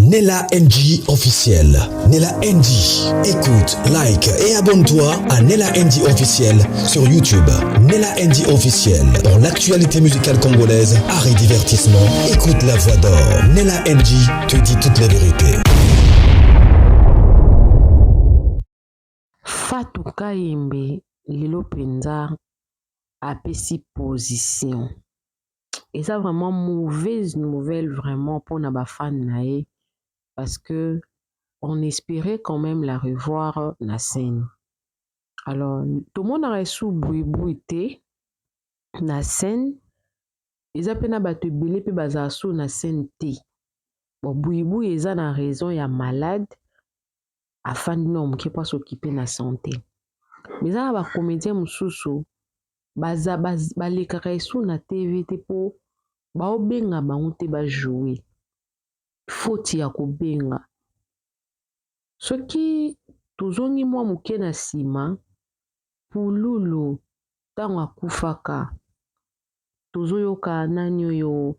Nella NG officiel. Nella NG. Écoute, like et abonne-toi à Nella NG officiel sur YouTube. Nella NG officiel. Pour l'actualité musicale congolaise, art et divertissement, écoute la voix d'or. Nella NG te dit toute la vérité. Fatou Kayembe lelo penza apesi position. Eza vraiment mauvaise nouvelle vraiment pona ba fan na ye parce que on esperait quand même la revoir na scène. Alors tomonaka esu buibui te na scène eza pe na bato ebele pe bazala su na scène te. Bon buibui eza na raison ya malade afandi nao moke po s'occuper na sante. Mais eza na ba comediens mosusu baza balekaka esu na TV te po baobenga bango te ba jouer. Faute ya kobenga. Soki tozongi mwa moke na nsima, Pululu ntango akufaka tozoyoka nani oyo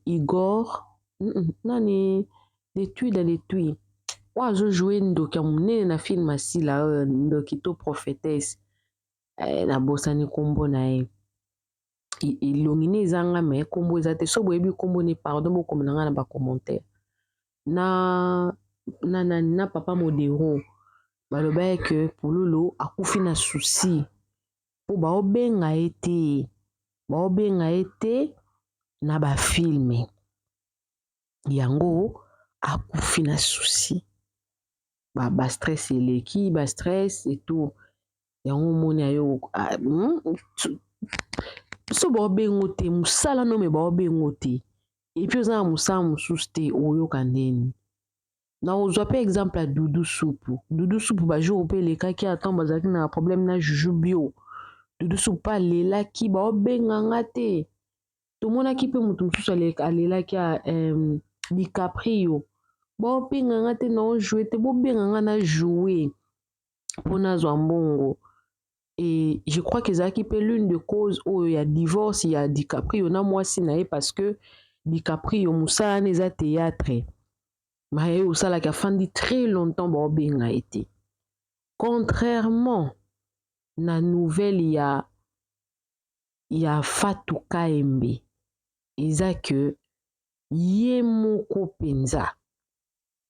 Igor nani Detui da Detui oyo azo jouer ndoki ya monene na film Asila oyo ndoki to prophetesse nabosani nkombo na ye elongi ne eza nga me nkombo eza te so boyebi nkombo ne pardon bokomela nga na ba commentaire na na nani na papa Modero balobaki ke Pululu akufi na souci po baobenga ye te baobenga ye te na ba film yango akufi na souci ba, ba stress eleki ba stress et tout yango omoni ayo so baobengo te mosala no me baobengo te epuis oza na mosala mosusu te oyoka ndeni nakozwa mpe exemple ya Dudu Supu. Dudu Supu ba jour mpe elekaki ata bazalaki na problème na Juju Bio. Dudu Supu mpe alelaki baobenga nga te. Tomonaki mpe moto mosusu alelaki ya DiCaprio. Baobenga nga te na joue te, bobenga nga na joue mpo nazwa mbongo. Et je crois que ezalaki mpe l'une de cause oyo ya divorce ya DiCaprio na mwasi na ye parce que DiCaprio mosala wana eza théâtre. Maye osalaki afandi très longtemps baobenga ye te. Contrairement na nouvelle ya Fatou Kayembe eza ke ye moko mpenza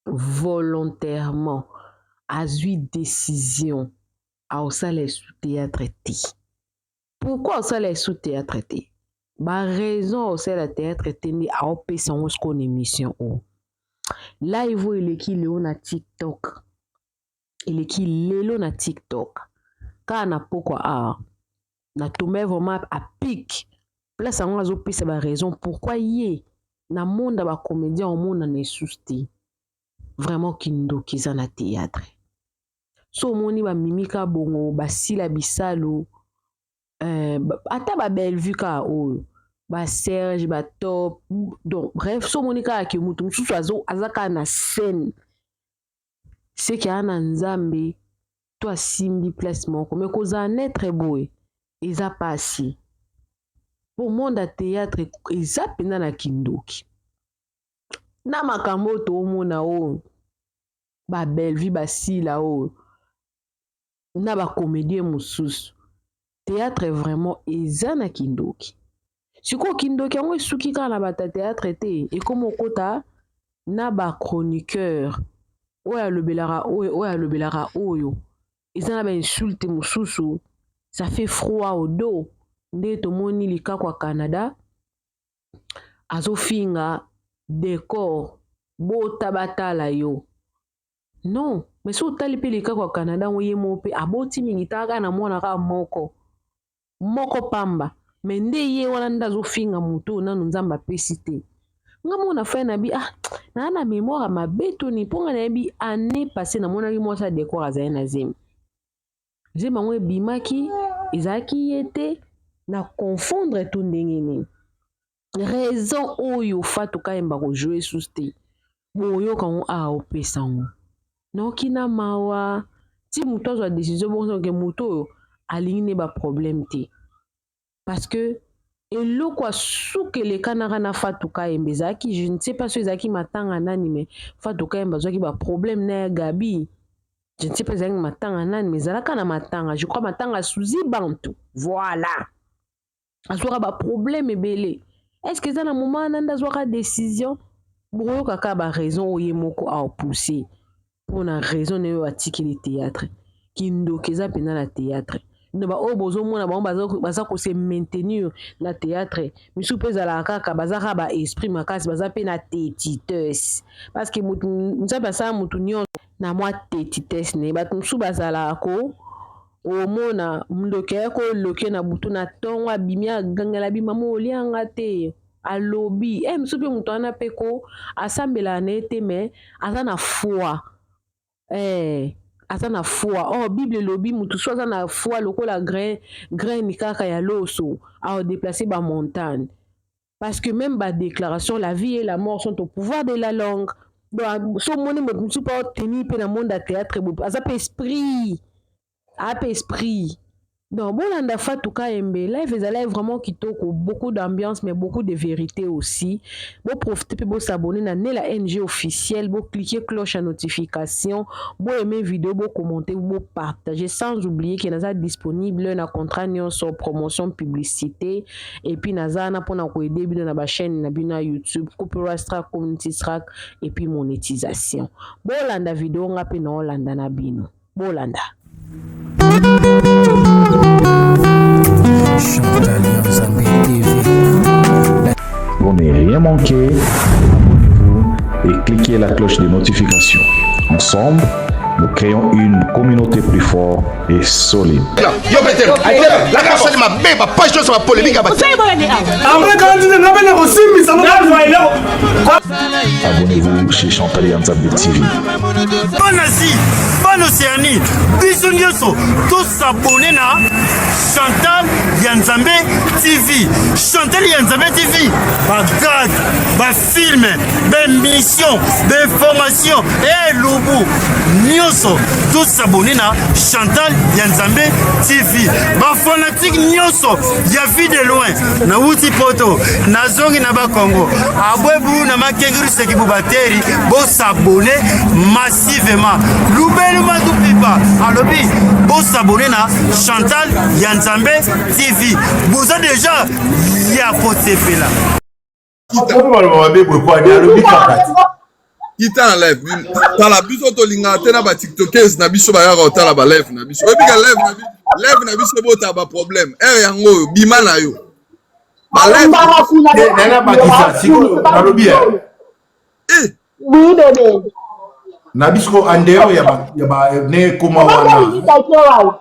volontairement azwi décision aosala esu théâtre te. Pourquoi osala esu théâtre te? Ba raison osala théâtre te nde aopesa yango sikoyo na émission oyo. Live oyo eleki lelo na TikTok. Eleki lelo na TikTok. Kaka na pokwa awa. Na tombe vraiment à pic. Place yango azopesa ba raison pourquoi ye na monde ya ba comédien omonana esusu te. Vraiment kindoki eza na théâtre. So omoni bamimika bongo basila bisalo ata ba Bellevue kaka oyo ba Serge ba Top donc bref so omoni kaka ke moto mosusu aza kaka na scène seke aa na Nzambe to asimbi place moko me kozala netre boye eza pasi po monde ya théâtre eza mpenza na kindoki na makambo oyo toomona oyo ba Bellevue basila oyo na ba comédien mosusu théâtre vraiment eza na kindoki. Sikoyo kindoki yango esuki kaka na bato ya théâtre te, ekómi okota na ba chroniqueur oyo alobelaka oyo oyo alobelaka oyo eza na ba insulte mosusu ça fait froid au dos. Nde tomoni likako ya Canada azofinga décor bota batala yo non mais so otali mpe likako ya Canada yango ye moko mpe aboti mingi taka kaka na mwana kaka moko moko pamba me nde ye wana nde azofinga motu oyo nanu Nzambe apesi te. Nga mona fai na bi ah naa na mémoire ya mabe toni mpo nga nayebi année passée namonaki mwasi ya décor azali na zemi zemi yango ebimaki ezalaki ye te na confondre to ndenge nini raison oyo Fatou Kayembe kojouer susu te boyoka yango awa opesa yango noki na mawa ti moto azwa décision bongo ke moto oyo alingi ne ba problème te parce que Eloko ya suka elekanaka na Fatou Kayembe ezalaki, je ne sais pas soki ezalaki matanga nani, mais Fatou Kayembe azwaki ba problème na ya Gaby. Je ne sais pas ezalaki matanga nani, mais ezalaka na matanga, je crois matanga Suzy Bantu. Voilà. Azwaka ba problème ebele. Est-ce que eza na moment wana nde azwaka décision? Bokoyoka kaka ba raison oyo ye moko aopousse mpona raison na oyo atikeli théâtre. Kindoki eza mpenza na théâtre. No baoyo bozomona bango baza kose maintenir na théâtre, misusu mpe ezalaka kaka baza kaka ba esprit makasi, baza mpe na têtutesse, parce que mutu Nzambe asala mutu nyonso na mwa têtutesse na ye. Bato mosusu bazalaka ko omona ndoki aya koloke na butu, na ntongo abimi, agangela bima, mama olianga te, alobi e mosusu mpe moto wana mpe ko asambelaka na ye te, mais aza na foi, aza na foi. Or Bible elobi motu so aza na foi lokola grain kaka ya loso, aodéplace bamontagne, parce que même badéclaration, la vie et la mort sont au pouvoir de la langue. Donc so omoni moto mosusu mpe aoteni mpe na monde ya théâtre boye, aza mpe esprit, aza mpe esprit. Donc bolanda Fatou Kayembe, live ezalaki vraiment kitoko, beaucoup d'ambiance mais beaucoup de vérité aussi. Boprofite mpe bosabonner na Nela NG officiel, bocliquer cloche ya notification, boaime vidéo, bocommenter, bopartager, sans oublier ke naza disponible na contrat nyonso, promotion, publicité, et puis naza wana mpona koaider bino na bachaîne na bino ya YouTube, copyright strike, community strike et puis monétisation. Bolanda vidéo, nga mpe naolanda na bino, bolanda. Chantal Nzambe TV. Pour ne rien manquer, abonnez-vous et cliquez la cloche de notification. Ensemble, nous créons une communauté plus forte et solide. Yo peter lakasali mabe, bapage nyonso bapolémique ya bato. Abonnez-vous chez Chantal Nzambe TV. Bana Asie, bana Océanie, biso nyonso tosabone na Chantal ya Nzambe TV. Chantal ya Nzambe TV, bagag, bafilme, baémission, bainformation, elubu nyonso, tosabone na Chantal ya Nzambe TV. Bafanatike nyonso ya Vie de Loin, nawuti poto, nazongi na Bakongo, abwebu na makengiru sekibu bateri, bosabone massivement. Lubelu Matupipa alobi bosabone na Chantal ya Nzambe TV, boza deja ya kosepela. Mabe boye po ani alobi kaka te. Kita na live, tala biso, tolingaka te na batiktokese na biso bayaka kotala balive na biso. Oyebika live na biso ebotaka baproblème ere yango oyo bima na yo balive. Nana bakisa sikoyo nalobi ya Eh, Oui, bébé. Na biso en dehors ya ba ne ekoma wana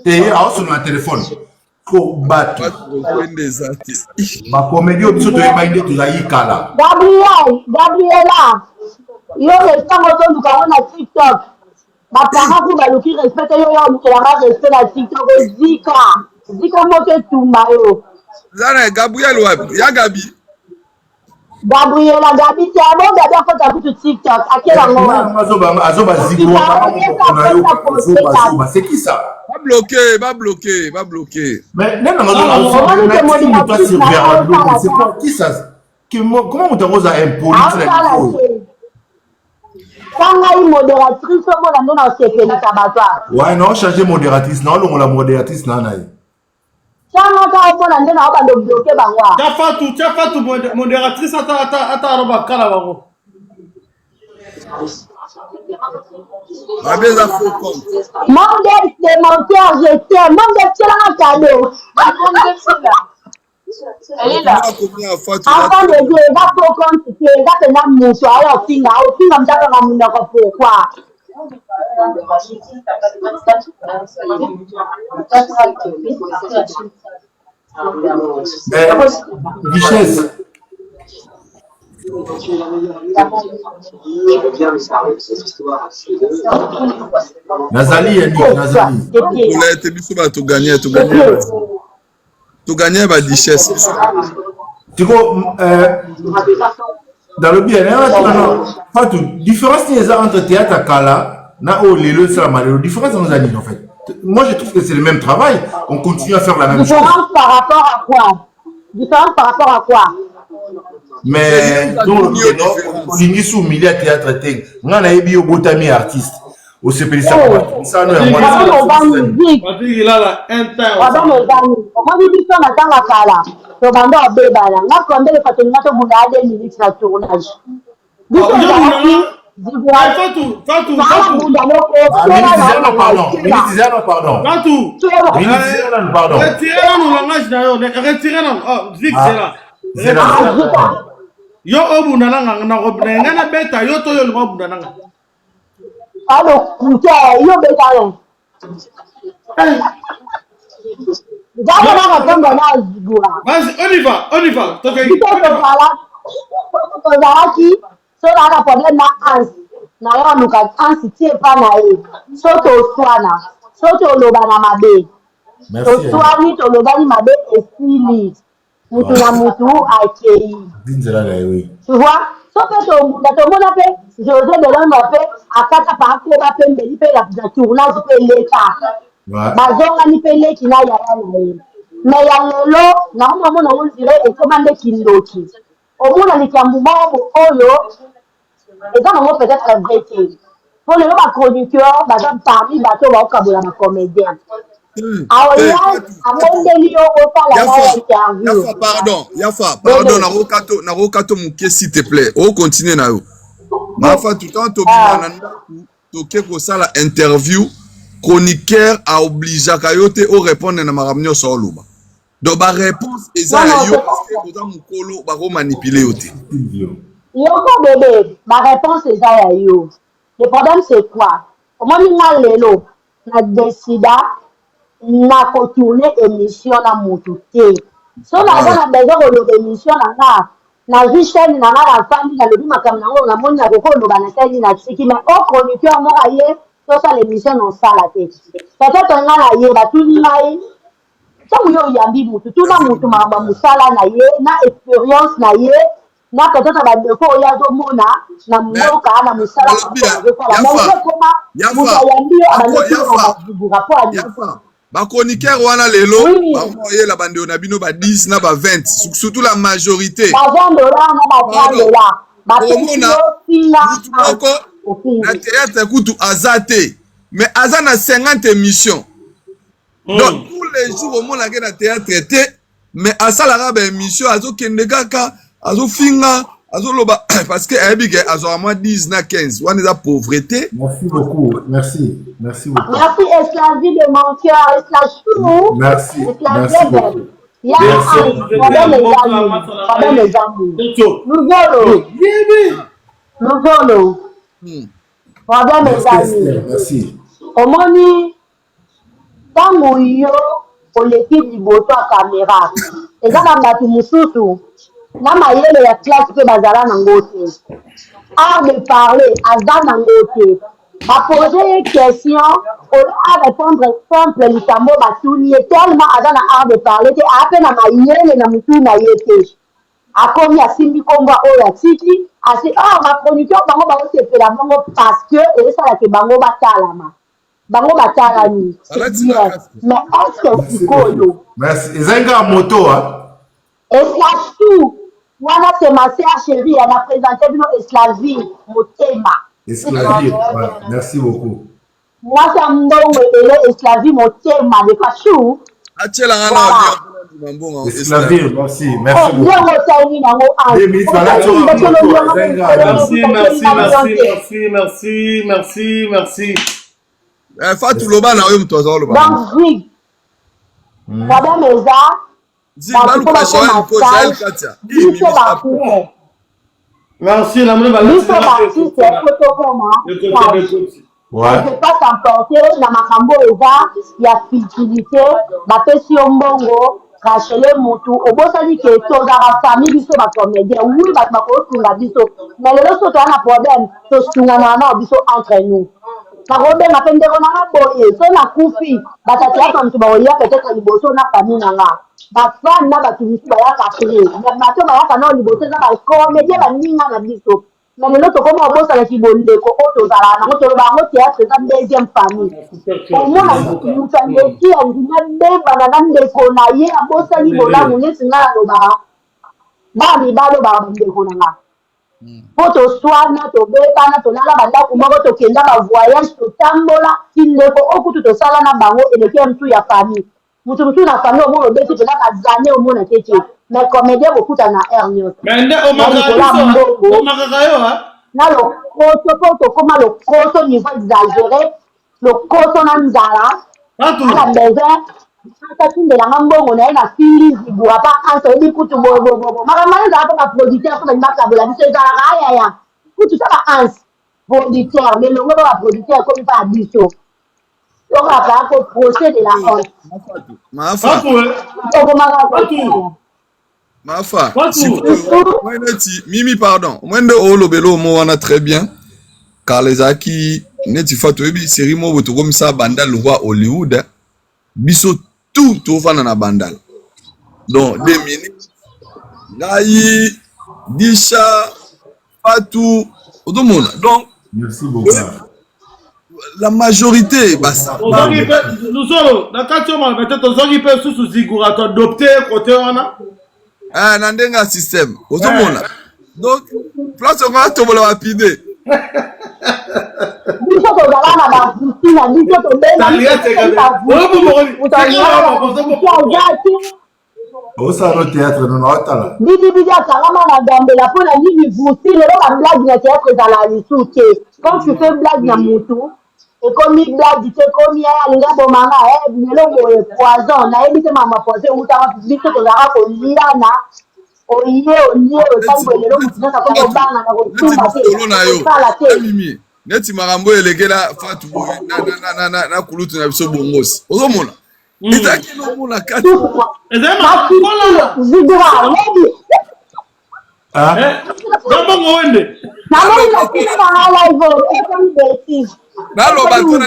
te, aosolola na telefone ko bato. Bato eza te. Bacomédie oyo biso toyebaki nde tozalaki kala. Gabriel, Gabriela, yo respect ngo ozoluka ngo na TikTok. Baparent ku baluki respect te, yo yo olukelanga respect na TikTok, ozika. Zika moto etumba yo. Zana Gabriel wapi ya Gabi? Gabriela, Gabi te, abo Gabi akota kutu TikTok, akela ngo wapi? Azobazigwaka na yo, azobazoba, c'est qui ça? Babloqué, babloqué, babloqué. Mais nde nanga moto asurveillaka biloko, c'est pas qui ça? Comment moto yango oza impoli ti na Aosala niveau? Te. Sa ngai modératrice, omona nde na osepelisa bato awa. Ouais, na ochange modératrice, na olongola modératrice na ye. Sangaka, omona nde na obanda obloquer bango awa. Tia Fatu, tia Fatu modératrice, ata aloba kala bango. Mabe eza faux compte. Mon Dex de mon cœur, je t'aime. Mon Dex, tielanga cadeau. Akomi ya Fatu. Enfant de Dieu, eza faux compte te, eza mpenza moto ayo ofinga, ofinga moto akanga monoko, pourquoi? Mais richesse. Nazali ya nini, nazali. Kola ete biso bato toganye, toganye, toganye badichesse biso. Tiko nalobi ya nanga tuna Fatu, différence nini eza entre théâtre ya kala na oyo lelo esalama lelo? Différence yango eza nini en fait? Moi, je trouve que c'est le même travail, on continue à faire la même chose. Différence par rapport à quoi? Différence par rapport à quoi? Mais olingi su milieu ya théâtre te. Nga nayebi yo obotami artiste, osepelisaka bato, misano yango. Omoni, biso na ntango kala tobanda obebana, nga combien de fois tolinga tobunda ya 2 minutes na tournage, biso ezalaki. Fatou, Fatou, Fatou. Pardon. Fatou. Pardon. Retirez nanu langage na yo, retirez nanu. Oh, Vic, c'est là. Yo obunda nanga na nga na beta yo to yo linga obunda nanga. Alo, kuta yo beta yo. Nzambe na répondre na azigura. Vas-y, on y va, on y va. Biso tozalaki so naa na problème na Anse na yo, aluka Anse tie epa na ye, so toswana, so toloba na mabe, toswani, tolobani mabe, esili, mutu na mutu akei. Nzela na ye. Tu vois, so mpe tobunda, tomona mpe José de Londres mpe akata paakoba mpe mbeli mpe na tournage mpe eleka, bazongani mpe leki na yaya na ye. Mais ya lelo naomamona on dirait ekoma nde kindoki. Omona likambo moko oyo eza nango peut-être vrai te, mpo lelo bachroniqueur baza parmi bato baokabola bacomédien. Aoya abondeli yo osala na interview. Yafa, pardon, Yafa, pardon, nakokato moke, s'il te plaît. Okontinue na yo. Mafa, tout temps tobima na ndako, toke kosala interview, chroniqueur aobligeaka yo te orépondre na makambo nyonso oloba. Donc baréponse eza ya yo, parce que oza mokolo, bakomanipuler yo te. Yoko bébé, baréponse eza ya yo. Le problème, c'est quoi? Omoni, nga lelo na décida na kotourner émission na motu te. So naza na besoin koloba émission na nga, nazwi chaîne na nga, nafandi, nalobi makambo nango, namoni nakoki koloba na chaîne, natiki. Mais o chroniqueur moko aye tosala émission, na osala te. Peut-être nga na ye batuni ngai, ntango yo oyambi mutu, tuna mutu makambo ya mosala na ye, na expérience na ye, na peut-être bandeko oyo azomona na mboka na mosala azosala. Mais ekoma moto ayambi yo, abandeki bazibura po ani. Bachroniqueur wana lelo bakoyela bandeko na bino ba 10 na ba 20, surtout la majorité. Ba 20 $ na ba 30 $. Omona mutu moko na théâtre kutu aza te, mais aza na 50 émissions. Donc tous les jours omonake na théâtre te, mais asalaka baémission, azokende kaka, azofinga, azoloba, parce que ayebi ke azwaka mwa 10 na 15. Wana eza pauvreté. Merci beaucoup, merci, merci beaucoup. Merci, Esclavie de mon cœur, Esclachou. Merci, merci beaucoup. Ya problème eza nini? Problème eza nini? Luzolo, Luzolo, problème eza nini? Merci. Omoni, ntango yo oleki liboso ya kamera, eza na bato mosusu na mayele ya classe mpe bazala nango te, art de parler aza nango te. Bapose ye question, oyo arépondre simple likambo batuni ye, tellement aza na art de parler te, aa mpe na mayele na motu na ye te. Akomi asimbi nkombo oyo atiki asi. Oh, bachroniqueur bango baosepela bongo parce que esalaka bango batalama, bango batalami, c'est bien, mais est ce que sikoyo Merci. Ezali kaka moto. Eslasu wana, c'est ma sœur chérie, ana présente bino Eslavie Motema. Eslavie, ouais. Merci beaucoup. Mwasi ya mbongo ebele, Eslavie Motema de Fashu. Atielanga na mbongo. Eslavie, merci, merci beaucoup. Yango osali nango. Merci, merci, merci, merci, merci, merci, merci. Fatou, loba na oyo moto aza oloba. Donc zig, problème eza bato mpo bakoma biso baartiste. Merci, namoni. Biso baartiste po tokoma, on peut pas s'emporter na makambo oyo eza ya futilité. Bapesi yo mbongo, rachele mutu, obosani ke tozalaka famille, biso bacomédien. Oui, bato bakosunga biso, mais lelo so toza na problème, tosunganaka nao biso entre nous. Nakobenga mpe ndeko nanga boye, so nakufi, bato ya théâtre moto bakoya peut-être liboso na famille na nga, bafan na bato mosusu bayaka après. Mais bato bayaka nao liboso eza bacomédien, baninga na biso. Mais lelo tokoma kobosana kibondeko oyo tozalaka nango, toloba yango théâtre eza deuxième famille. Omona moto aleki andimi abebana na ndeko na ye, abosani bolamu. Neti ngai nalobaka, bana mibali oyo baka bandeko na nga, mpo toswana, tobebana, tolala bandako moko, tokenda ba voyage, totambola. Kindeko oyo kutu tosala na bango eleki ya motu ya famille. Mutu mosusu na famille omona obeti penza ba annees omona te te, mais comedien bokutana na heure nioso. Mais nde Na omakaka likolo ya biso hein? mbongo Omakaka yo hein? na lokoso po tokoma lokoso niveau exagere, lokoso na nzala, Tatu. na besoin atindela nga mbongo na ye na fingi zibura pa anse oyebi kutu boye boye boye makambo wana ezalaka mpo ba producteur so balingi bakabola biso ezalaka ayaya kutu ta ba anse producteur melongo ba ba producteur ekomi pa ya biso. Tokaka ko procès de la honte. Mafa. Mafa. Sikoyo neti Mimi pardon. Moi nde olobela omo wana très bien. Car ezalaki neti fa toyebi série moko tokomisa bandal lokola Hollywood. Biso tout tofanda na bandal. Donc deux minutes. Ngai Disha Fatou ozomona donc Merci beaucoup. La majorité basa. Tozongi mpe Luzolo na kati oyo maloba te, tozongi mpe susu zigura to adopte kote wana. Ah, na ndenge ya système ozomona eh. Donc place yango atobola bapide. Biso tozala na bavusi na biso, tobengami te. Osala no théâtre nono otala. Bidi bidi akangama na gambela mpo na nini vusi lelo ba blague na théâtre ezala lisusu te. Quand tu fais blague na mutu ekomi blague te, ekomi eh, alingi aboma nga eh, lelo boye poison nayebi te mama poison ewuta wapi. Biso tozalaka koliana oye olie osali boye, lelo mutu nyonso akomi kobanga na kotumba te kosala te. Neti makambo oyo elekela Fatou boye na kulutu na biso Bongosi, ozomona ezalaki eloko na kati. Zigura lobi. Bongo wende. Namoni nasili na nga live oyo ekomi betise. Naloba to na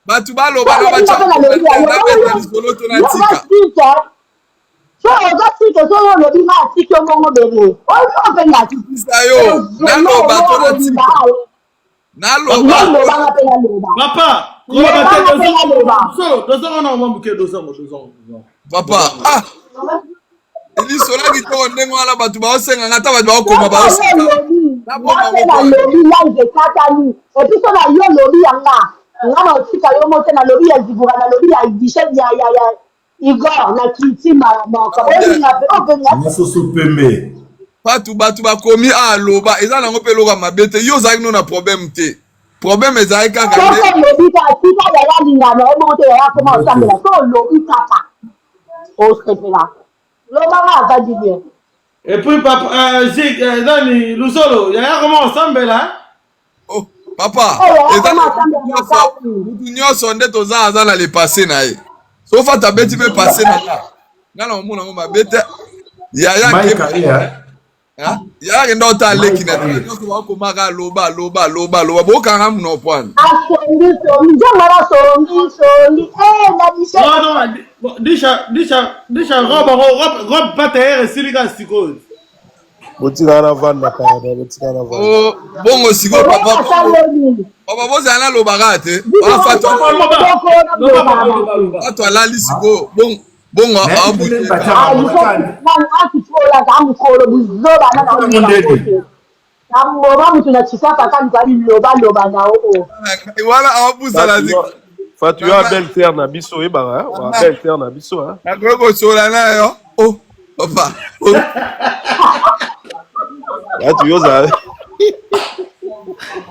bato baloba na batya lisolo to na tika. So oza sike so yo olobi nga atiki yo bongo bebe oyo mpe nga yo naloba to na tika. Naloba. Loba nga mpe naloba. Papa, Loba nga mpe naloba. So, dozongo na mwa moke, dozongo, dozongo. Papa, ah! Lisola kitoko ndenge wana bato baosenga nga ata bato baokoma baoseka. Nga mpe nalobi live ekatani. Et puis so na yo lobi ya nga. Nga na otika yo mo te, nalobi ya Zigura, nalobi ya Duchesse ya ya ya Igor na kiti mbala moko. Olinga pe openga. Masusu pembe. Batu batu bakomi aloba eza nango mpe eloko ya mabe te, yo ozalaki no na problème te, problème ezalaki kaka nde soki olobi kaka tika yaya alingana ye bongo te, yaya akoma osambela so olobi kaka osepela lobanga avandi bien. Et puis papa euh, Zig, euh, nani Luzolo, yaya koma osambela. Oh, papa, eza mutu nyonso nde toza aza na le passé na ye. So fata abeti mpe passé na nga. Nga na omona ngo mabe te. Yaya yaya kenda ota aleki na ye nyonso bakomaka aloba aloba aloba aloba bokanga monoko wana. Asongi songi nzambe wana songi songi eh na biso. Non non, disha disha disha robe robe robe pata ere esili kaka sikoyo. Botika na vanda pardon, botika na vanda. Oh, bongo sikoyo papa papa bozala nalobaka te bato alali sikoyo bongo bongo mokolo buzoba naboma motu na chisaka kaluka bilobaloba na oo wana abusala. Fatou, yo belle terre na biso oyebaka, wa belle terre na biso. Nakoki kosola na yo. Oh, papa. Fatou, yo ozala.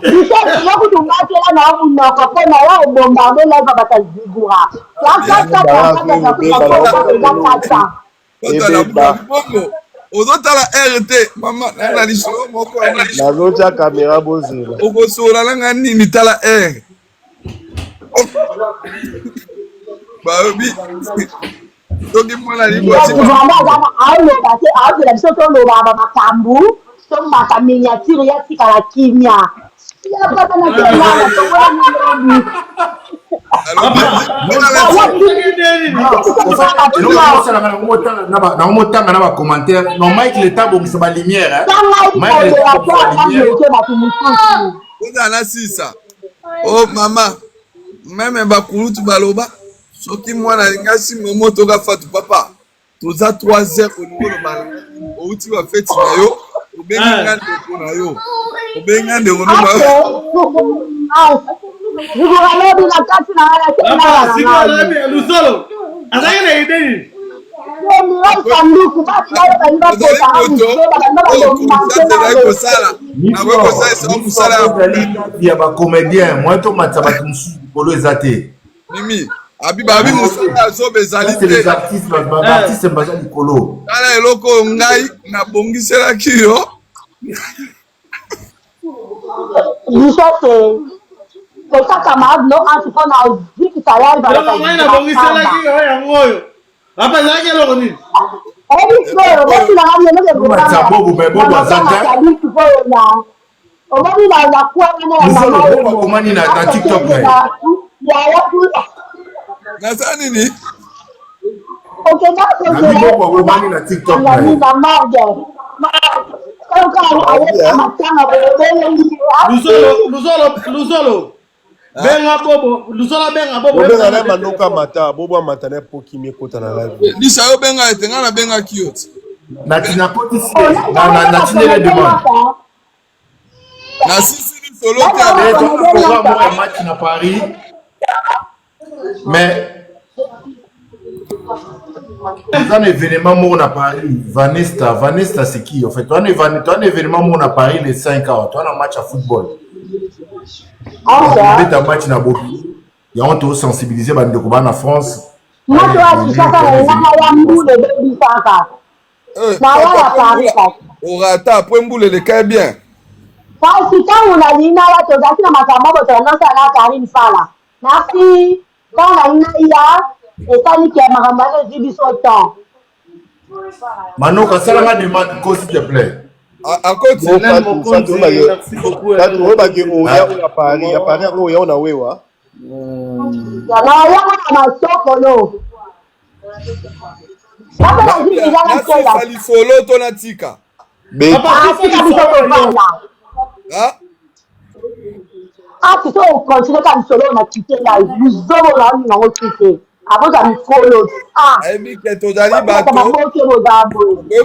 Yo kutu ngatela na yo monoko mpo na yo obombarde live bata zigura. Bongo ozotala r te mama na lisolo moko. Nazotya kamera, bozela. Okosola na nga nini? Tala r balobi soki mwana liboti aoloba te, aozela biso toloba bamakambo, tomata miniature ya tikala kimia. Naomotanga na bacommentaire non Mike leta abongisa balumière. Ozala na sisa o oh, mama meme bakulutu baloba soki mwana alingi asimba motoka fatu papa toza 3 heures olingi oloba outi bafeti na yo obengi nga ndeko na yo obengi nga ndeko na yo na kati na nga lusolo azalaki na ide nini ya bacomédien moyen tomatisa bato mosusu likolo eza te. Mimi abi babi mosala ya zoba ezali te. Les artistes ba ba artistes baza likolo. Tala eloko oyo ngai nabongiselaki yo. Biso te. Pesa camarade no anti mpo na ozikisa live. Eloko ngai nabongiselaki yo yango oyo. Papa ezalaki eloko nini? Oyebi sikoyo bosila ngai eloko ekokanga. Bobo mais bobo aza te. Sikoyo na omoni na na kwa wana ya mama oyo bakomani na na TikTok na ye. Yaya naza nini? Okenda kozela bobo akomani na TikTok na ye. Na morgue. Luzolo, Luzolo, Luzolo. Benga Bobo, Luzolo benga Bobo. Bobenga na Manoka amata, Bobo amata na po kimi ekota na live. Lisa yo benga ete nga nabengaki yo ti. Na tina kotisi na na na tindele demande. Na sisi lisolo te. Eh, programme moko ya match na Paris. Mais eza na événement moko na Paris Vanessa Vanessa c'est qui en fait toa na événement moko na Paris le 5 awa toa na match ya football obeta match na bobi yango tosensibilize bandeko baa na France match oyo akisaka na elanga ya mbula ebebisaka Eh, na papa, ya Paris kasi orata apres mbula eleka bien. Kasi ntango nalingi naya tozalaki na makambo botala nosala na Karine Fala merci ntango nalingi naya esali ke makambo wana ezwi biso temps. Manoka sala nga demande ko s'il te plaît. Akoti. Oyebaki oya oyo ya Paris, ya Paris yango oya na wewa. Naya na masokolo. Nasisa lisolo to natika? Ati so okontinue ka lisolo na kite na buzobo na olinga ngo kite akozwa mikolo ayebi ke tozali bato okoki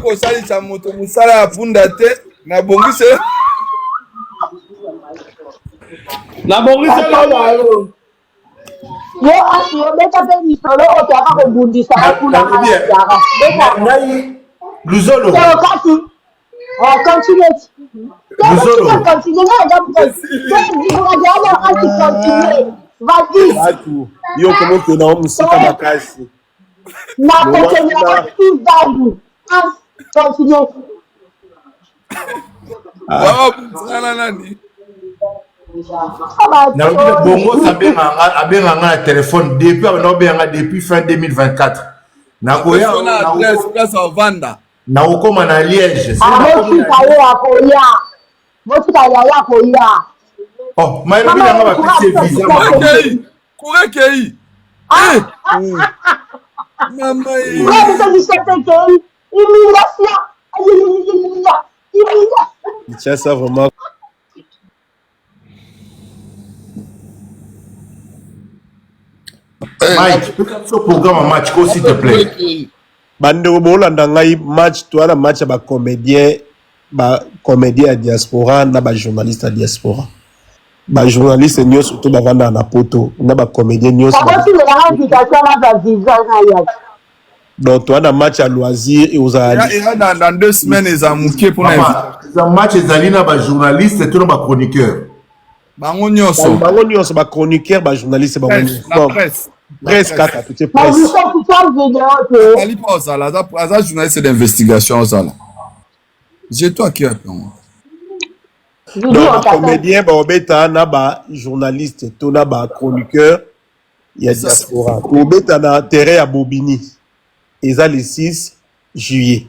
kosalisa moto mosala ya punda te nabongise nabongisela yo Yo asi obeta pe lisolo oyo toyaka kobundisa yo kuna kala ngai luzolo to kasi oh continue luzolo continue ngai eza te divulgateur asi continue vas-y Batu, yo komokenda wa mosika makasi. Nakokende na Kigali. Continue. Ah. nani? Nalobi na bongo abenga nga na telefone depuis abanda kobenga nga depuis fin 2024 nakoya nakokoma na Liège. Botika ye akoya, botika yaya akoya. Oh, mayelobi nanga bapesi ye visa. Courant ekei. Eh! Mama ye. Immigration. Kinshasa vraiment. Mike, pesa biso programme ya match ko s'il te plaît. Bandeko bolanda ngai match toa na match ya ba comédien ba comédien ya diaspora na ba journaliste ya diaspora. Ba journaliste nyonso to bavandaka na poto na ba comédien nyonso. Donc toa na match ya loisir ekozala eza dans, dans 2 semaines eza moke mpona eza match ezali na ba journaliste to na ba chroniqueur. Bango nyonso. Bango nyonso ba chroniqueur ba journaliste bango nyonso. La presse. Presse kaka totie presse. Azali mpo ozala aza journaliste d'investigation ozala. Je toi qui attends. Donc ba comédien baobeta na ba journaliste to na ba chroniqueur ya diaspora. Tobeta na terrain ya Bobigny. Eza le 6 juillet.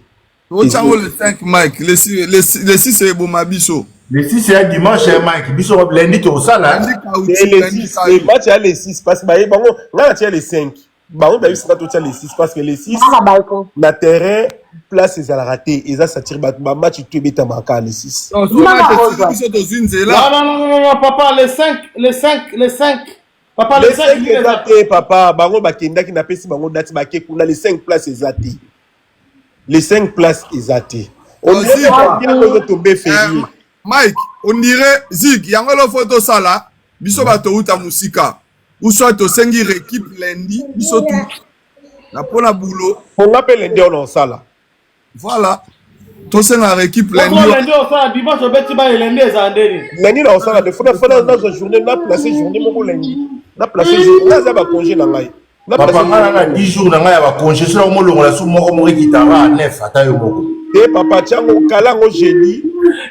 Otyango le 5 Mike, le 6 eboma biso. Le 6 ya dimanche ya Mike, biso lundi tokosala. Et le 6, le match ya le 6 parce que baye bango nga na tia le 5. Bango bayebisi nga totia le 6 parce que le 6 na terrain place ezalaka te eza satire bato ba match tout ebetamaka kaka le 6. Non, so match esili biso tozwi nzela. Non, non, non, non, papa, le 5, le 5, le 5. Papa, le 5 eza te papa, bango bakendaki napesi bango date bake kuna le 5 place eza te. Le 5 place eza te. On dirait tombe férié. Mike, on dirait Zig, yango lo faut tosala biso bato uta musika. Ou soit tosengi rééquipe lundi biso tout. Na pona boulot. Ponga pe lundi on osala. Voilà. Tosenga rééquipe lundi. Lundi osala dimanche obeti ba lundi eza ndeni. Lundi na osala de fona fona na journée na placer journée moko lundi. Na placer journée na za ba congé na ngai. Papa nga na 10 jours na ngai ya ba congé soki molongola su moko moko ekitaka 9 ata yo moko. Te papa tiango kala ngo jeudi.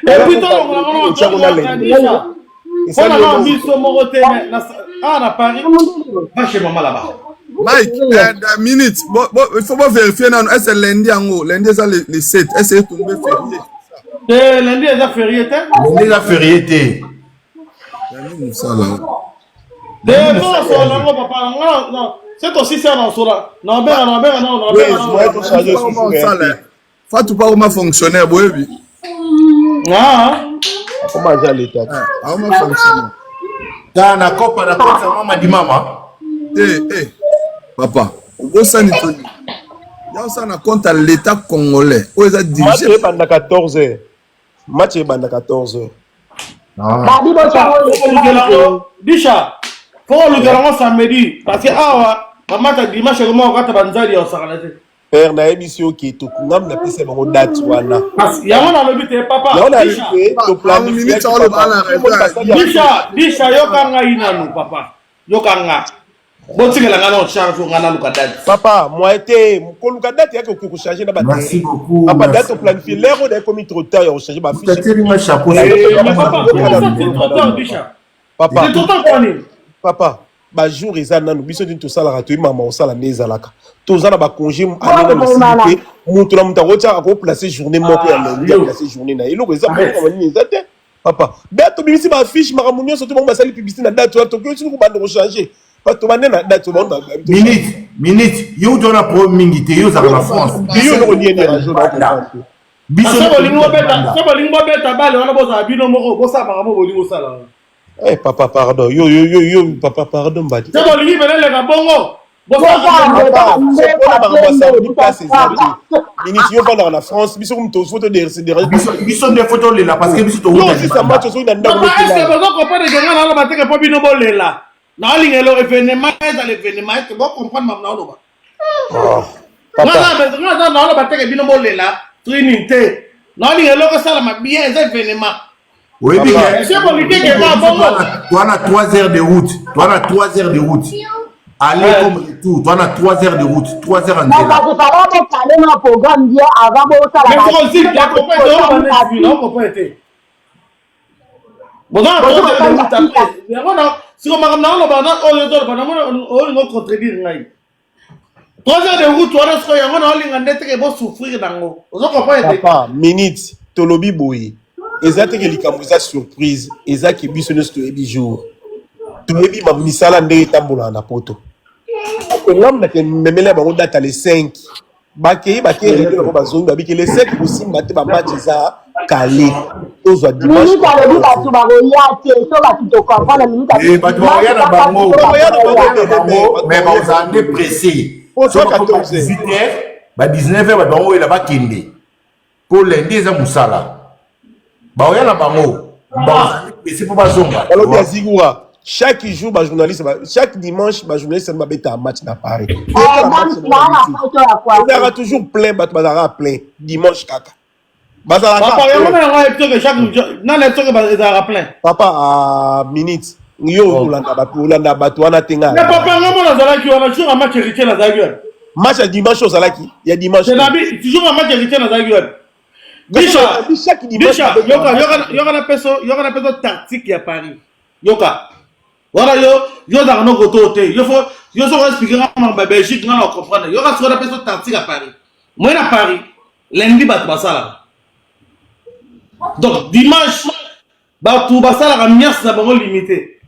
Et puis tolongola ngo tiango na lundi. Pona na biso moko te na ah na Paris. Va chez maman là-bas. Mike, eh, minute, bon, bon, il faut pas vérifier nanu. Est-ce lundi yango? Lundi eza le, le 7. Est-ce que tombé férié? Te lundi eza férié te. Lundi eza férié te. Lundi mosala. Te tosola nango papa nga na se tosisi ya nasola na obenga na obenga na obenga Fatou pa akoma fonctionnaire boyebi. Ah. Akoma aza leta. Akoma fonctionnaire. Ta na kopa na kotisa mama di mama. Eh eh papa obosani to nini? Ya osala na compte ya l'etat congolais oyo eza dirigé. Match ebanda 14 heures. Match ebanda 14 heures. Babi botiango Disha, faut olukela yango samedi parce que awa ba match ya dimanche ekoma kokata banzali ya osakana te. Père nayebisi yo ke ngam napesa bango date wana. Yango nalobi te papa. Yango nalobi te to planifier. Disha, Disha yoka ngai nanu papa. Yoka nga. Botikela nga na charge nga naluka date. Papa, moi te koluka date yake okoki kochange na ba Merci beaucoup. Papa date o planifier l'heure oyo ekomi trop tard ya kochange ba fiche. Tateli nga chapeau. Papa, c'est trop tard Disha. Papa. C'est trop tard kwa nini? Papa, ba jour eza nanu biso nini tosalaka toyebi mama osala nde ezalaka toza na ba congé année nanu esili te moto na moto akotia akoplace journée moko ya lundi aplace journée na ye eloko eza makambo nini eza te papa date tobimisi ba affiche makambo nyonso to bango basali publicité na date wana tokoki soki kobanda kochange bato bande na date bango minute minute yo uti wana problème mingi te yo ozalaka na France yo eloko nini dérange na biso soki bolingi bobeta bale wana bozala bino moko bosala makambo bolingi bosala wana Eh papa pardon yo yo yo yo papa pardon mbadi. Te bolingi pene leka bongo. Papa makambo ya samedi place eza te. Minute yo vandaka na France biso kumu to photo de se déranger. Biso biso nde photo lela parce que biso to wuta. Yo sisa match ozo na ndako. Papa est-ce que bozo comprendre que nga na loba te que po bino bolela. Na olinga elo événement ezala événement est-ce que bo comprendre makambo na oloba. Papa. Nga na oloba te que bino bolela training te. Na olinga eloko esalama bien eza événement. oyebi toa na 3 heures de route toa na 3 heures de route aller comme retour toa na 3 heures de route 3 heures en nzela na programme bien avant bosala siko makambo na oloba oyo ozoloba namoni olingo contredire ngai 3 heures de route wana sikoyo yango na olinga nde teke bosouffrir nango ozo comprendre te papa minute tolobi boye eza teke likambo eza surprise eza ke biso nyonso toyebi jour toyebi misala ndenge etambolaka na poto ngambo na memela ya bango data le 5 bakei bakei redio bango bazongi babiki le 5 kosimba te bamatch eza kale tozwa dimanche minute alobi bato bakoya te so bato tocomprendre minute eh, bato bakoya na bango bakoya na bango mais bakozala nde pressé 18 heures ba 19 heures bato bango oyela bakende mpo lundi eza mosala baoya na bango bakozala nde pressé mpo bazonga balobi ya zigura chaque jour ba journaliste ba, chaque dimanche ba journaliste babetaka match na paris ezalaka toujours plein bato bazalaka plein dimanche kaka bazalaka papa yango na yango ayebi soki chaque nani ayebi soki ezalaka plein papa a minute yo oh. olanda bato olanda bato wana te ngai papa nga mona azalaki wana jour ya match héritier nazalaki wana match ya dimanche ozalaki ya dimanche jour ya match héritier nazalaki wana Bisha, Bisha, yoka, yoka, yoka na peso, yoka na peso tactique ya Paris. Yoka. Wana yo, yo ozalaka no koto te. Yo fo, yo soko expliquer nga makambo ya Belgique nga na comprendre. Yoka soko na peso tactique ya Paris. Moi na Paris, lundi bato basalaka. Donc dimanche, Bato basalaka ambiance na bango limite.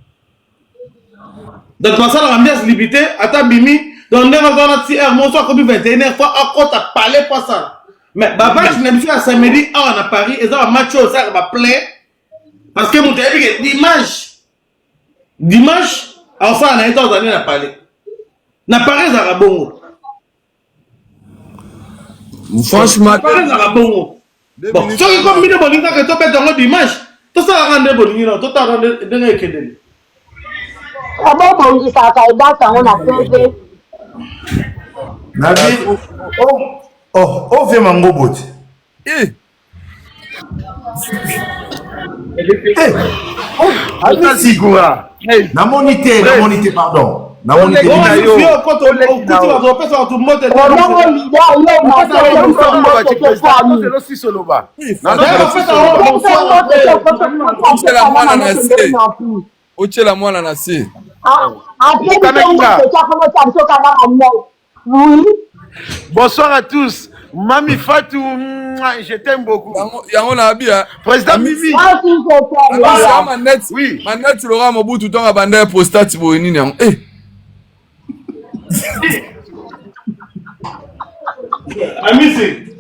Donc basalaka ambiance limite, ata bimi donc ndenge aza wana ti heure moko akomi 21 heure fois akota palais po asala. Mais ba match na biso ya samedi awa na Paris eza ba match oyo esalaka ba plein parce que moto ayebi ke dimanche dimanche akosala na ye to azali na palais. Na Paris ezalaka bongo. Franchement, Paris ezalaka bongo. Bon, soki komi bino bolingi kaka tobeta yango dimanche, tosalaka nde bolingi na totala ndenge ekendeli. Bobongisaka edate yango na TV. Nabi, oh, oh, oh, vie mangobo te. Eh. Eh, oh, Amisi. Namoni te, namoni te, pardon. Namoni te. Otyela mwana na se. Bonsoir à tous. Mami Fatou, je t'aime beaucoup. Yango na bia. Président Mimi. Manette, oui. Manette Laurent Mobutu tonga banda ya prostate boye nini yango. Eh. Amisi.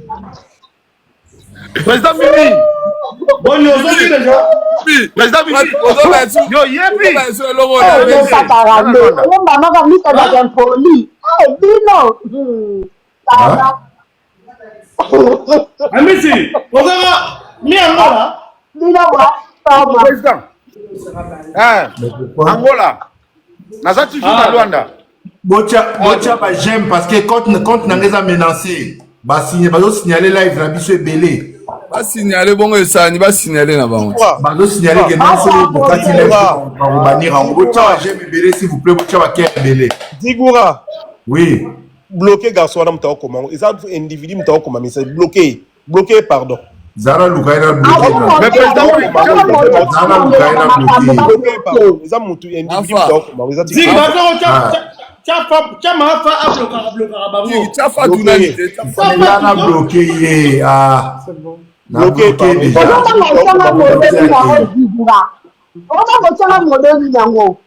Président Mimi. Boni ozongi déjà. Président Mimi. Yo yebi. Mama misa za impoli. Eh bino. Amisi, ozaka mi Angola. Bino bwa. Président. Eh, Angola. Naza toujours na Luanda. Botia botia ba j'aime parce que compte compte na nga eza menacé. Ba signe bazo signaler live na biso ebele. Ba signaler bongo esani ba signaler na bango. Bazo signaler que non solo bokati live ba bannir yango. Botia ba j'aime ebele s'il vous plaît botia ba cœur ebele. Digoura. Oui. Bloquer garçon wana moto akokoma yango eza individu moto akokoma message bloquer bloquer pardon. Zara luka ye na bloquer na. Mais président Zara luka ye na bloquer. Bloquer pardon eza moto individu moto akokoma yango eza Zig bazo tcha mafa ablokaka blokaka bango. Tcha fatu nani te. Nga na bloquer ye ah. Na bloquer déjà. Oza modèle nini yango?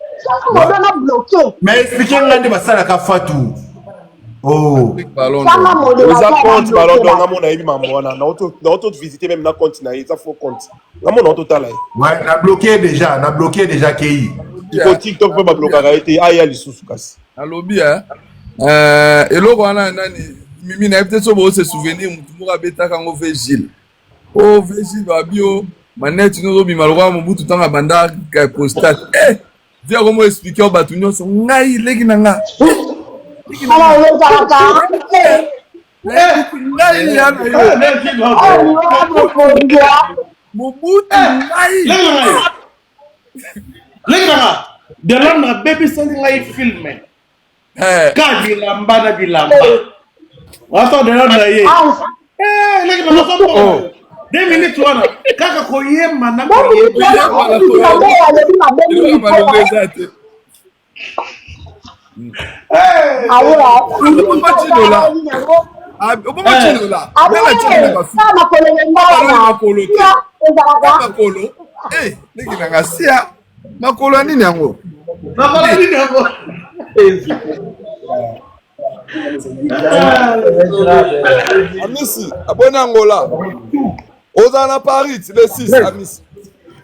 Modèle na bloqué. Mais expliquer nga nde basalaka Fatou. Oh. Eza compte ballon d'or nga mona yebi mambo wana na auto visiter même na compte na ye eza faux compte nga mona auto tala ye. Ouais, na bloqué déjà, na bloqué déjà KI. Iko TikTok pe ba blokaka ye te aya lisusu kasi. Nalobi eh eloko wana nani mimi nayebi te so bo se souvenir mutu moko abetaka yango Vigile. Oh Vigile babi o manette no ozobima lokola Mobutu ntango abanda prostate. Eh vie akomo expliquer yo bato nyonso ngai leki na nga. Ngai ya na yo. Mobutu ngai. Leki na nga. De Londres abebiseli ngai film. Ka bilamba na bilamba. Wasa de Londres ye. Eh leki na nga oh. Deux minutes wana kaka koyemba na koyemba. Makolo leki na nga sia makolo ya nini yango makolo ya nini yango Amisi aboni Angola ozala na Paris le 6 Amisi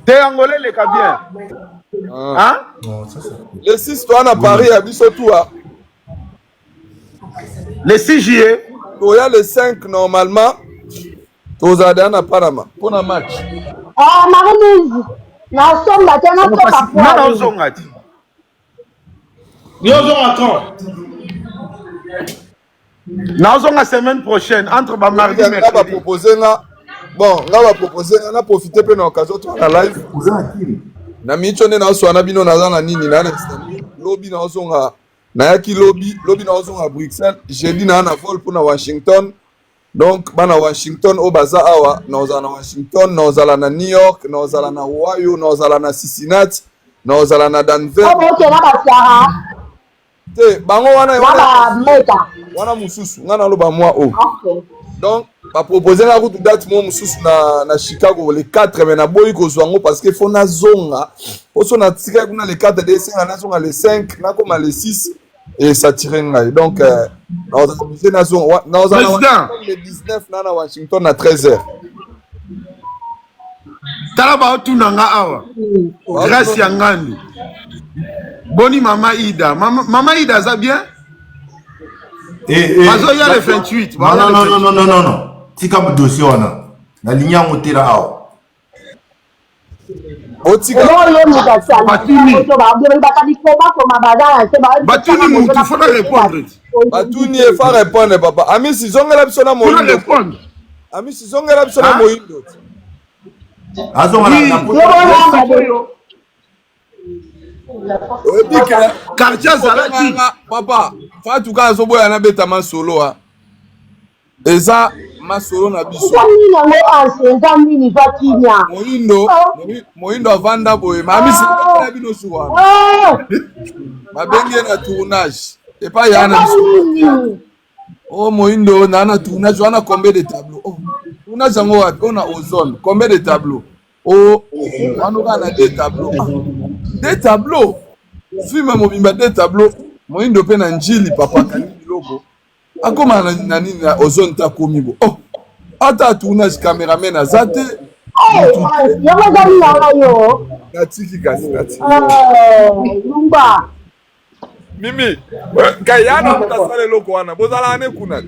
te Angola eleka bien ah. Le 6 toa na Paris ya biso tua le 6 juillet toya le 5 normalement tozala deja na Panama mpo na match. Ah, Marie-Louise, nasomba te nasomba nana ozonga ti yo ozonga quand? Nazonga semaine prochaine entre ba mardi mercredi. Ba proposer nga bon nga ba proposer nga na profiter pe na occasion to na live. Na micho nde naoswa na bino naza na nini na na Istanbul lobi naozonga nayaki lobi lobi naozonga Bruxelles jeudi naa na vol mpona Washington donc bana Washington oyo baza awa naozala na Washington naozala na New York naozala na Ohio naozala na Cincinnati naozala na Denver te bango wana wana, wana mosusu ngai naloba mwa oyo okay. Donc Bapropose nga kutu date moko mosusu na, na Chicago le 4 mais naboyi kozwa yango parce que faut nazonga po so natikali kuna le 4 de esenga nazonga le 5 nakoma le 6 esatire ngai donc euh, nakozala oblige nazonga nakozala na Président. Washington le 19 na na Washington na 13 heures Tala baotuna nga awa. Grace ya Ngandu. Boni mama Ida. Mama, mama Ida aza bien? Eh, eh, Bazoya le 28. Non, Bazoya non, le non, non, 28. non, non, non. Tika dossier wana. Nalingi yango te la awa. Otika. Batuni. Batuni mutu faut na répondre. Batuni ye fa répondre papa. Amisi zongela biso na Faut na moyindo. répondre. Amisi zongela biso na moyindo. Azonga na na Oyebi ke Quartier azalaki. Papa, Fatou kaka azoboya nabeta masolo a. Eza masolo na biso. Eza nini yango Anse? Eza nini? Zwa kimia. Moyindo, moyindo avanda boye. Mamisi na bino su wana. Babengi ye na tournage. Epai ya na biso. Oh moyindo na na tournage wana combien de tableaux? Oh, tournage yango wapi? Oh na ozone, combien de tableaux? Oh, wana kaka na deux tableaux. Ah, deux tableaux. Film mobimba deux tableaux. Moyindo pe na njili papa kangi biloko. Akoma na na nini na ozone ta komi bo. Oh, ata tournage cameraman aza te. Yango eza nini yango yo? Natiki kasi natiki. Lumba. Mimi, kayana moto asala eloko wana bozalaka ne kuna te.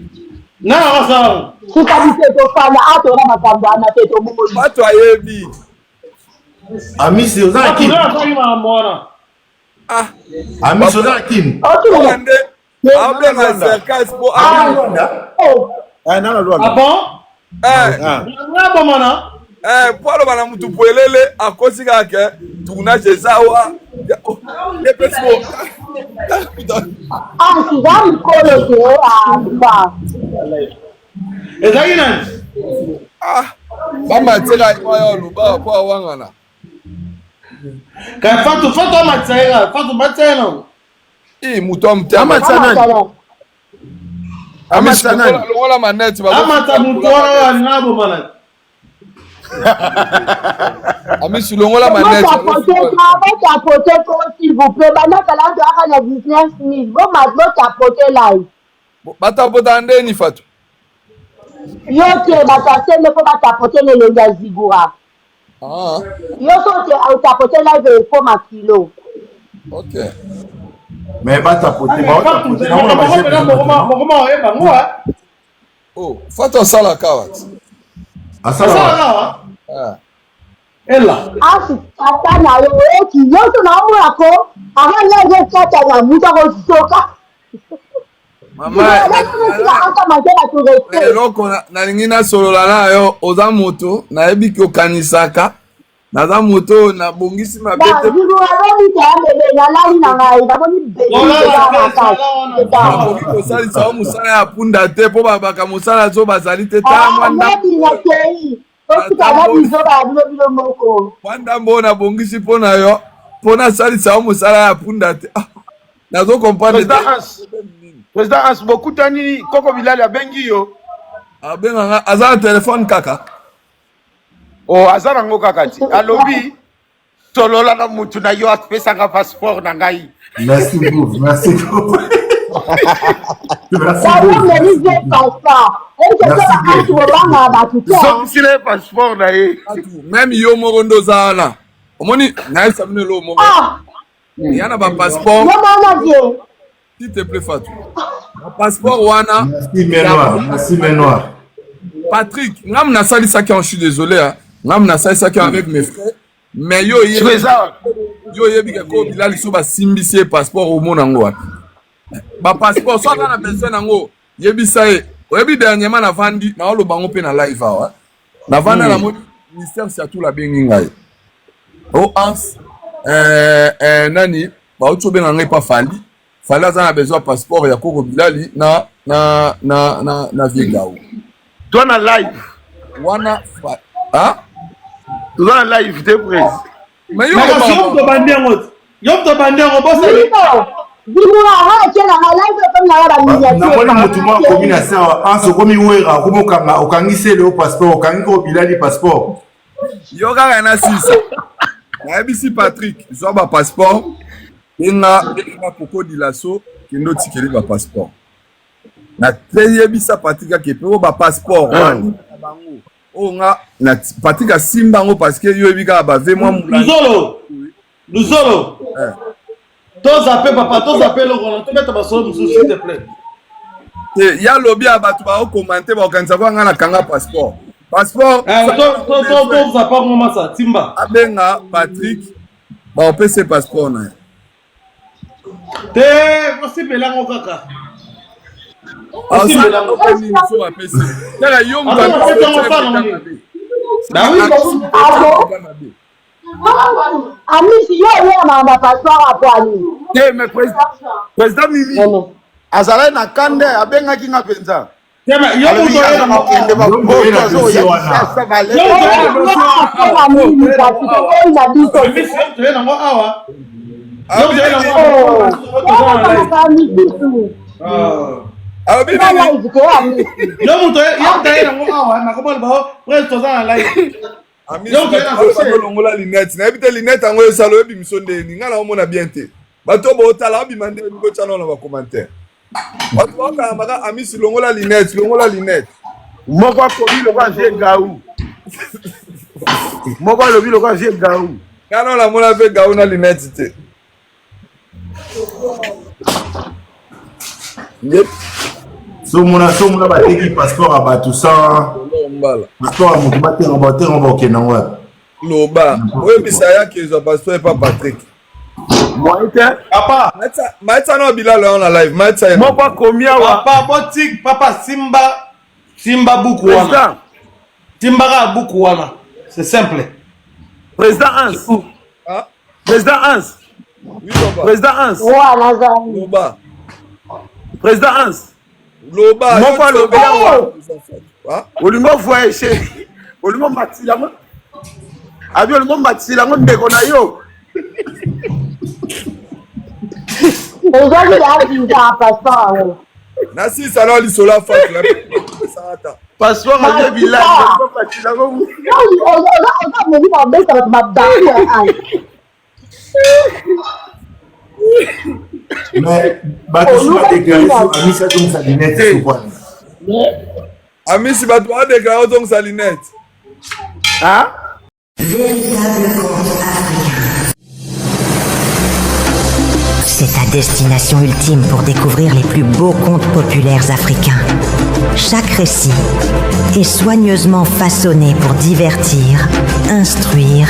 Na asala. Tika biso tofanda a tona makambo wana te tomoni. Bato ayebi. Amisi oza na kin. Ah. Amisi oza na kin. Oyo nde abenga Serkas po ah. Ah bon? Eh. Nga bomana. Eh, po aloba na mutu pwelele akosi kaka ke tournage eza wa ye pe siko Ah, siza mokolo te ah, Ezalaki nani? Ah, bamatiaka ye oyo aloba po awangana. Ka Fatou, Fatou amatisa ye kaka. Fatou matisa ye nano. Eh, moto amutema. Amatisa nani? Amisi Amatisa nani? longola manete Amata moto wana oyo alinga abomana. Amisi longola manete. Botapote ko s'il vous plaît banda kala toyaka na 19 000 botapote live Batapota ndeni Fatou. yo te bato asende mpo batapote na elongi ya zigura Ah. Yo soki otapote live ekoma kilo. Ok. Mais batapote baotapote nango na ba Mokoma oyeba ngo. Oh, Fatou asalaka wapi? Asalaka wapi? Ah. Ela. Asi tata na yo oyoki nyonso na omona ko avant ngai ezokata na moto akosoka. Mama, eloko nalingi nasolola na yo, oza moto nayebi ke okanisaka naza moto oyo nabongisi mabe te. Nakoki kosalisa yo mosala ya punda te mpo babaka mosala zo bazali te tala mwa mwa ndambo oyo nabongisi mpo na yo mpo nasalisa yo mosala ya punda te. Ah, nazo comprendre Président Hans, Président Hans, bokutani Koko Bilali abengi yo. Abenga nga aza na telefone kaka. Oh, aza nango kaka ti. Alobi solola na mutu na yo apesaka passeport na ngai. Merci beaucoup, merci beaucoup. Merci Zongisila ye passeport na ye. Même yo moko nde oza wana. Omoni nayebisa bino eloko moko. Ya na ba passeport. S'il te plaît Fatou. Ba passeport wana. Merci Menoir, merci Menoir. Patrick, ngam nasalisaki je suis désolé hein. Ngam nasalisaki avec mes frères. Mais yo yebi yo oyebi ke ko Bilal so basimbisi ye passeport omona yango wapi? Ba passeport so aza na besoin nango yebisa ye. Oyebi dernièrement navandi naoloba yango mpe na live awa. Navanda namoni ministère Siatula abengi ngai. O Hans euh, euh, nani bauti obenga ngai pa Fally. Fally aza na besoin ya passeport ya Koko Bilali na na na na na Vieux Gao. Toi na live. Wana fa, hein? Toza na live te prince. Mais yo yo moto obandi yango. Yo moto obandi yango bosali. Namoni motu moko akomi na sawa anse okomi wera okomi okanga okangi sele o passeport okangi ko bilali passeport yo kaka na sisa nayebisi patrick zwa bapasseport benga benga koko dilaso kende otikeli bapasseport nateyebisa patrick ake mpe oyo bapasseport ah. na bango oyo nga na patrick asimba yango parce que yo oyebi kaka bave mwa mulazolo Luzolo. Eh. Toza pe papa, toza pe eloko wana, tobeta masolo mosusu s'il te plaît. Te, ya lobi ya bato baokomante bakokanisa kwa ngai nakanga passeport. Passeport. Eh, toza pa ngo masa timba. Abenga Patrick baopesa passeport na ye. Te, osipela yango kaka. Osipela yango. Apesi. Kaka yo moto apesi yango. Amisi yo oye na makambo ya passeport apwani. Te mais président Mimi azalaki na kanda abengaki nga mpenza. Yo moto aye nango awa nakomona bao prince toza na live. Amisi longola lunette nayebi te lunette yango esala oyebi miso ndeni ngai naomona bien te bato oyo bootala obima ndeni botya nano na bacommentaire bato baokangamaka amisi longola lunette longola lunette moko akomi lokola vie gau moko alobi lokola vie gau ngai nano namona mpe gau na lunette te. Somona somona bateki passeport ya bato sans passeport ya moto batenga batenga bakokenda yango wapi? Loba oyebisa yaki ezwa passeport epa Patrick. Moyen te. Papa. Maitsa na bilalo yango na live. Maitsa ye. Moko akomi awa. Papa botik papa simba simba buku wana. Simba kaka buku wana. C'est simple. Président Hans. Ah? Président Hans. Oui, papa. Président Hans. Loba. Président Hans. Loba. Moko alobi awa. Olingo voyage. Olingo matila ngo. Abi olingo matila ngo ndeko na yo. Ezali ya visa passeport yango. Nasisa na lisolo ya Fatou. Passeport aza bilanga. Oza momi babeta bato mabaku ya ai. Mais bato soki badeklare so amisi azongisa lunette sokwana. Amisi bato badeklare ozongisa lunette. Ah? Véritable conte africain. C'est ta destination ultime pour découvrir les plus beaux contes populaires africains. Chaque récit est soigneusement façonné pour divertir, instruire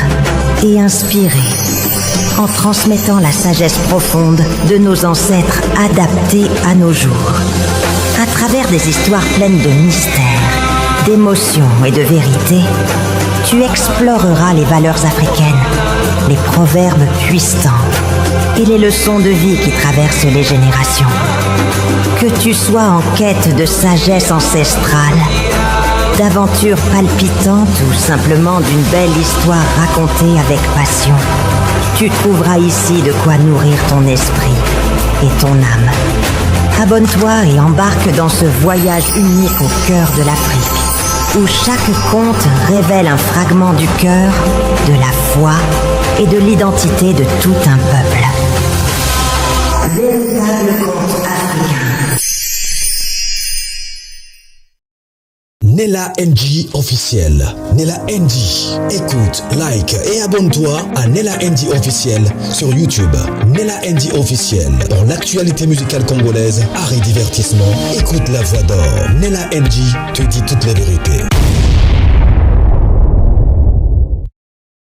et inspirer, en transmettant la sagesse profonde de nos ancêtres adaptée à nos jours. À travers des histoires pleines de mystères, d'émotions et de vérité, tu exploreras les valeurs africaines, les proverbes puissants et les leçons de vie qui traversent les générations. Que tu sois en quête de sagesse ancestrale, d'aventures palpitantes ou simplement d'une belle histoire racontée avec passion, tu trouveras ici de quoi nourrir ton esprit et ton âme. Abonne-toi et embarque dans ce voyage unique au cœur de l'Afrique, où chaque conte révèle un fragment du cœur, de la foi et de l'identité de tout un peuple. Véritable conte africain. Nella NG officiel. Nella NG. Écoute, like et abonne-toi à Nella NG officiel sur YouTube. Nella NG officiel. Pour l'actualité musicale congolaise, art et divertissement, écoute la voix d'or. Nella NG te dit toute la vérité.